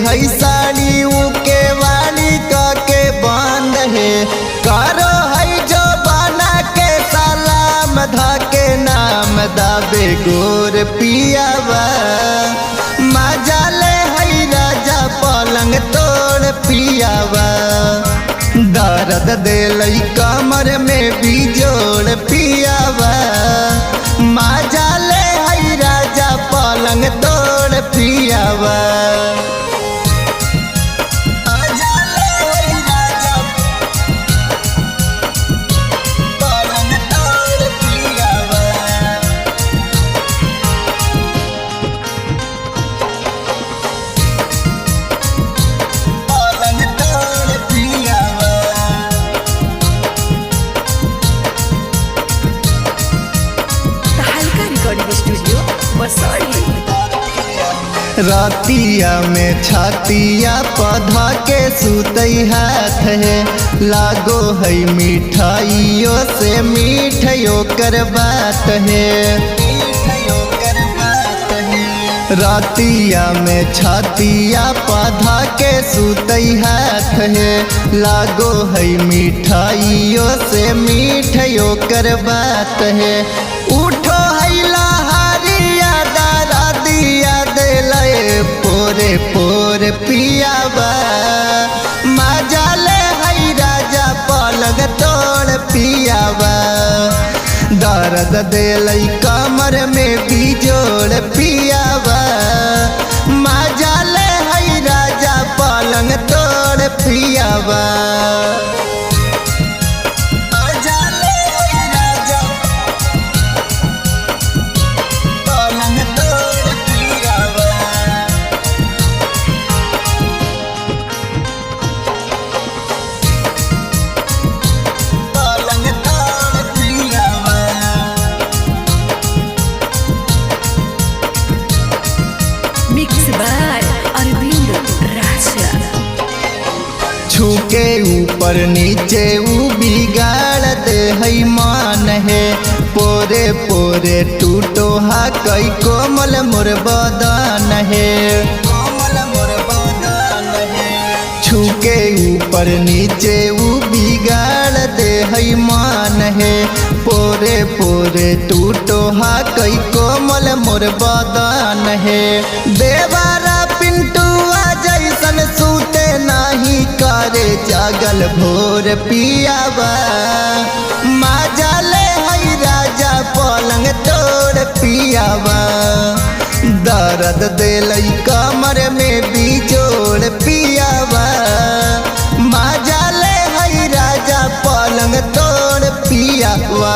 है साड़ी उके वाली का के बंद है। करो है जो बना के सलाम धाके नाम दाबे गोर पियावा। मजा ले है राजा पलंग तोड़ पियावा। दर्द देलै कमर में बिजोड़ पियावा। मजा ले है राजा पलंग तोड़ पियावा। रतिया में छातिया पौधा के सुतई हाथ है। लागो है मिठाइयों से मिठाइयों कर बात है। रतिया में छातिया पौधा के सुतई हाथ है। लागो है मिठाइयों से मिठाइयों कर बात है। उठो है लहरिया दारा दिया देले पोरे पोरे पियावा। मजा ले है राजा पलंग तोड़ पियावा। दर्द देलै कमर में बिजोड़ पियावा। मजा ले है राजा पलंग तोड़ पियावा। छूके ऊपर नीचे ऊ बिगाड़ दे है मान है। पोरे पोरे टूटो हा कई कोमल मोर बदन है। छूके ऊपर नीचे ऊ बिगाड़ दे है मान है। पोरे पोरे टूटो हा कई कोमल मोर बदन है। देवारा पिंटू जैसन सूते नाही करे जागल भोर पियावा। मजा ले है राजा पलंग तोड़ पियावा। दर्द देलै कमर में बिजोड़ पियावा। मजा ले है राजा पलंग तोड़ पियावा।